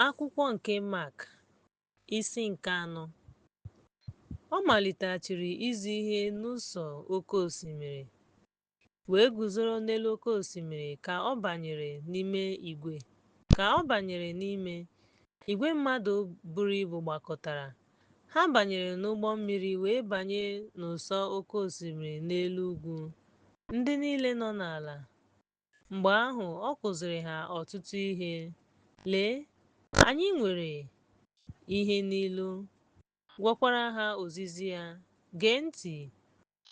Akwụkwọ nke Mak, isi nke anọ. Ọ maliteghachiri izi ihe n'ụsọ oke osimiri, wee guzoro n'elu oke osimiri ka ọ banyere n'ime igwe. Ka ọ banyere n'ime, igwe mmadụ buru ibu gbakọtara. Ha banyere n'ụgbọ mmiri wee banye n'ụsọ oke osimiri n'elu ugwu, ndị niile nọ n'ala. Mgbe ahụ ọ kụziri ha ọtụtụ ihe. Lee, anyị nwere ihe n'ilu, gwakwara ha ozizi ya. Gee ntị,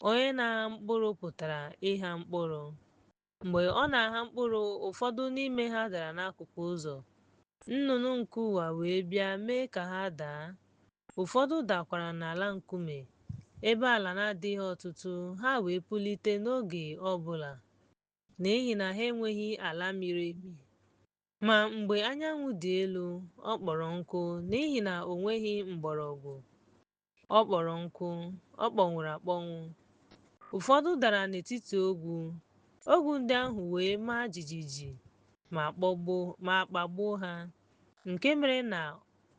onye na-agha mkpụrụ pụtara ịgha mkpụrụ. Mgbe ọ na-agha mkpụrụ, ụfọdụ n'ime ha dara n'akụkụ ụzọ. Nnụnụ nke ụwa wee bịa mee ka ha daa. Ụfọdụ dakwara n'ala nkume, ebe ala na-adịghị ọtụtụ, ha wee pulite n'oge ọ bụla, n'ihi na ha enweghị ala miri emi. Ma mgbe anyanwụ dị elu, ọ kpọrọ nkụ, n'ihi na o nweghị mgbọrọgwụ. Ọ kpọrọ nkụ, ọ kpọnwụrụ akpọnwụ. Ụfọdụ dara n'etiti ogwu, ogwu ndị ahụ wee maa jijiji ma kpagbuo ha, nke mere na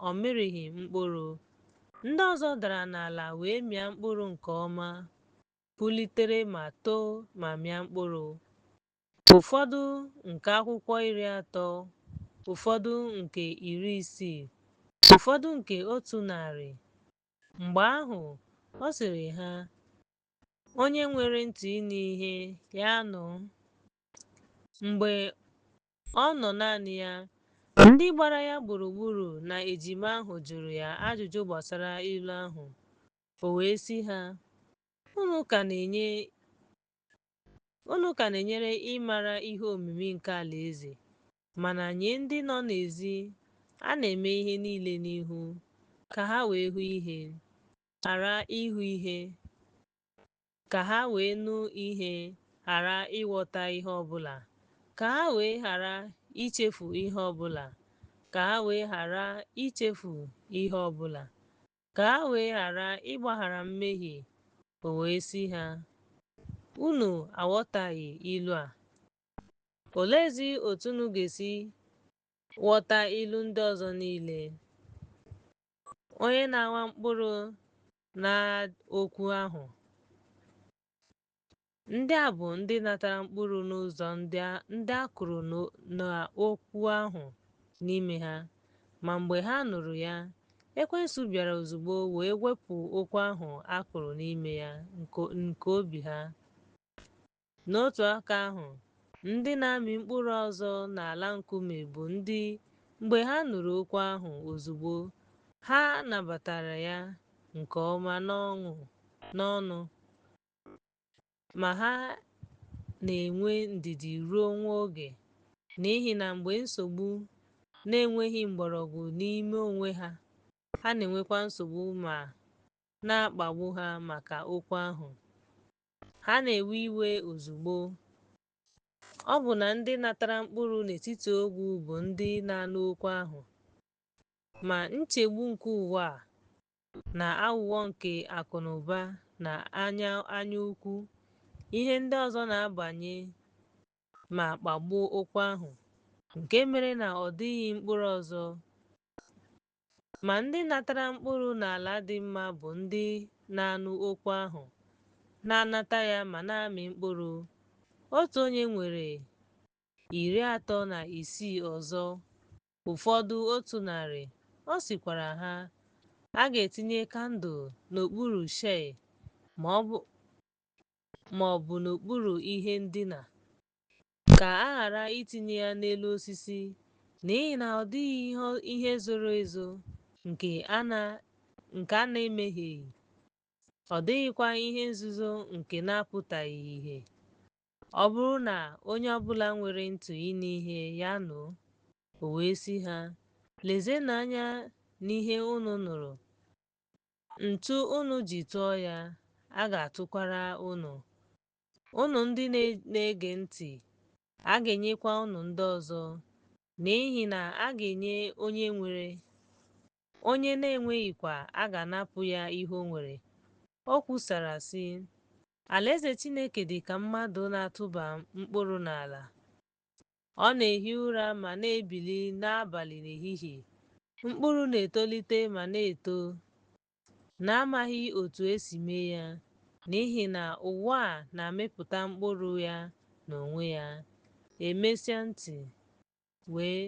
ọ mịrịghị mkpụrụ. Ndị ọzọ dara n'ala wee mịa mkpụrụ nke ọma, pulitere ma too ma mịa mkpụrụ. Ụfọdụ nke akwụkwọ 30, ụfọdụ nke 60, ụfọdụ nke 100. Mgbe ahụ ọ sịrị ha, Onye nwere ntị ịnụ ihe, ya nụ. Mgbe ọ nọ naanị ya, ndị gbara ya gburugburu na ejima ahụ jụrụ ya ajụjụ gbasara ilu ahụ. O wee sị ha, Unu ka na-enyere ịmara ihe omimi nke alaeze, mana nye ndị nọ n'ezi, a na-eme ihe niile n'ihu, ka ha wee hụ ihe, ghara ịhụ ihe, ka ha wee nụ ihe, ghara ịghọta ihe ọ bụla, ka ha wee ghara ichefu ihe ọ bụla, ka ha wee ghara ichefu ihe ọ bụla, ka ha wee ghara ịgbaghara mmehie. O wee sị ha, Unu aghọtaghị ilu a? Oleezi otu unu ga-esi ghọta ilu ndị ọzọ niile? Onye na-agha mkpụrụ na-agha okwu ahụ. Ndị a bụ ndị natara mkpụrụ n'ụzọ ndị a kụrụ n'okwu ahụ n'ime ha. Ma mgbe ha nụrụ ya, Ekwensu bịara ozugbo wee wepụ okwu ahụ a kụrụ n'ime ya nke obi ha. N'otu aka ahụ, ndị na-amị mkpụrụ ọzọ n'ala nkume bụ ndị, mgbe ha nụrụ okwu ahụ ozugbo, ha nabatara ya nke ọma n'ọṅụ. Ma ha na-enwe ndidi ruo nwa oge, n'ihi na mgbe nsogbu na-enweghị mgbọrọgwụ n'ime onwe ha, ha na-enwekwa nsogbu ma na-akpagbu ha maka okwu ahụ. Ha na-ewe iwe ozugbo. Ọ bụ na ndị natara mkpụrụ n'etiti ogwu bụ ndị na-anụ okwu ahụ, ma nchegbu nke ụwa a na aghụghọ nke akụ na ụba na anya ukwu ihe ndị ọzọ na-abanye ma kpagbuo okwu ahụ, nke mere na ọ dịghị mkpụrụ ọzọ. Ma ndị natara mkpụrụ n'ala dị mma bụ ndị na-anụ okwu ahụ, na-anata ya ma na-amị mkpụrụ. Otu onye nwere 36 ọzọ, ụfọdụ 100. Ọ sịkwara ha, A ga-etinye kandụl n'okpuru shei ma ọ bụ n'okpuru ihe ndina, ka a ghara itinye ya n'elu osisi, n'ihi na ọ dịghị ihe zoro ezo nke a na-emegheghị, ọ dịghịkwa ihe nzuzo nke na-apụtaghị ìhè. Ọ bụrụ na onye ọ bụla nwere ntị ịnụ ihe, ya nụ. O wee sị ha, Lezienụ anya n'ihe unu nụrụ. Ntụ unu ji tụọ ya, a ga-atụkwara unu. Unu ndị na-ege ntị, a ga-enyekwa unu ndị ọzọ, n'ihi na a ga-enye onye nwere, onye na-enweghịkwa a ga-anapụ ya ihe o nwere. O kwusara, sị, Alaeze Chineke dị ka mmadụ na-atụba mkpụrụ n'ala. Ọ na-ehi ụra ma na-ebili n'abalị n'ehihie. Mkpụrụ na-etolite ma na-eto, n'amaghị otu e si mee ya, n'ihi na ụwa na-amịpụta mkpụrụ ya n'onwe ya, e mesịa ntị wee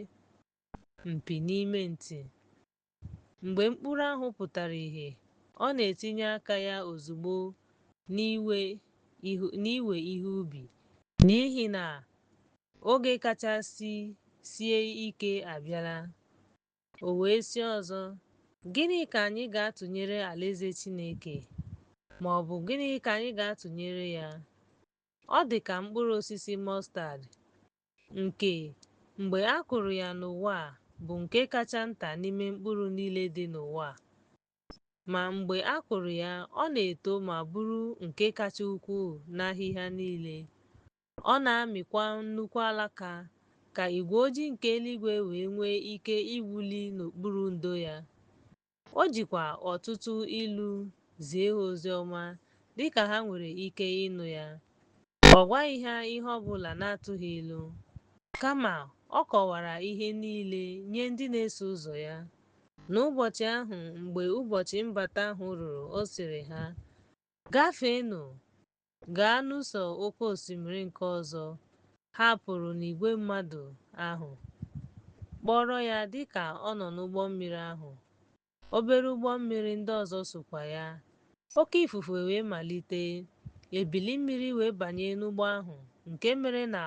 mpi n'ime ntị. Mgbe mkpụrụ ahụ pụtara ìhè, ọ na-etinye aka ya ozugbo n'iwe ihe ubi, n'ihi na oge kachasị sie ike abịala. O wee sị ọzọ, Gịnị ka anyị ga-atụnyere alaeze Chineke? Ma ọ bụ gịnị ka anyị ga-atụnyere ya? Ọ dị ka mkpụrụ osisi mọstad, nke, mgbe a kụrụ ya n'ụwa, bụ nke kacha nta n'ime mkpụrụ niile dị n'ụwa. Ma mgbe a kụrụ ya, ọ na-eto ma bụrụ nke kacha ukwuu n'ahịhịa niile. Ọ na-amịkwa nnukwu alaka, ka igwe ojii nke eluigwe wee nwee ike iwuli n'okpuru ndo ya. O jikwa ọtụtụ ilu zie ha ozi ọma dị ka ha nwere ike ịnụ ya. Ọ gwaghị ha ihe ọ bụla n'atụghị ilu, kama ọ kọwara ihe niile nye ndị na-eso ụzọ ya. N'ụbọchị ahụ mgbe ụbọchị mbata ahụ ruru, ọ sịrị ha, Gafeenụ gaa n'ụsọ oke osimiri nke ọzọ. Ha pụrụ n'igwe mmadụ ahụ, kpọrọ ya dị ka ọ nọ n'ụgbọ mmiri ahụ. Obere ụgbọ mmiri ndị ọzọ sokwa ya. Oke ifufe wee malite, ebili mmiri wee banye n'ụgbọ ahụ nke mere na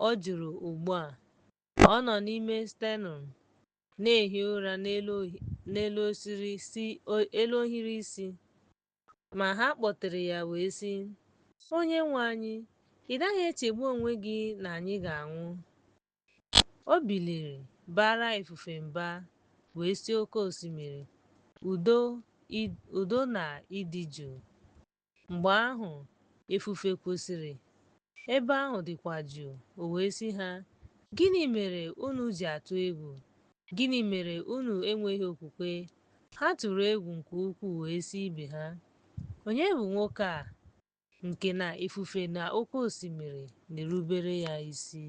ọ juru ugbu a. Ọ nọ n'ime stenụ na-ehi ụra n'elu ohiri isi. Ma ha kpọtere ya wee sị, Onyenwe anyị, ị naghị echegbu onwe gị na anyị ga-anwụ? O biliri, baara ifufe mba, wee sị oke osimiri, Udo, udo na ịdị jụụ. Mgbe ahụ, ifufe kwụsịrị, ebe ahụ dịkwa jụụ. O wee sị ha, Gịnị mere unu ji atụ egwu? Gịnị mere unu enweghị okwukwe? Ha tụrụ egwu nke ukwuu wee sị ibe ha, Onye bụ nwoke a nke na ifufe na oke osimiri na-erubere ya isi?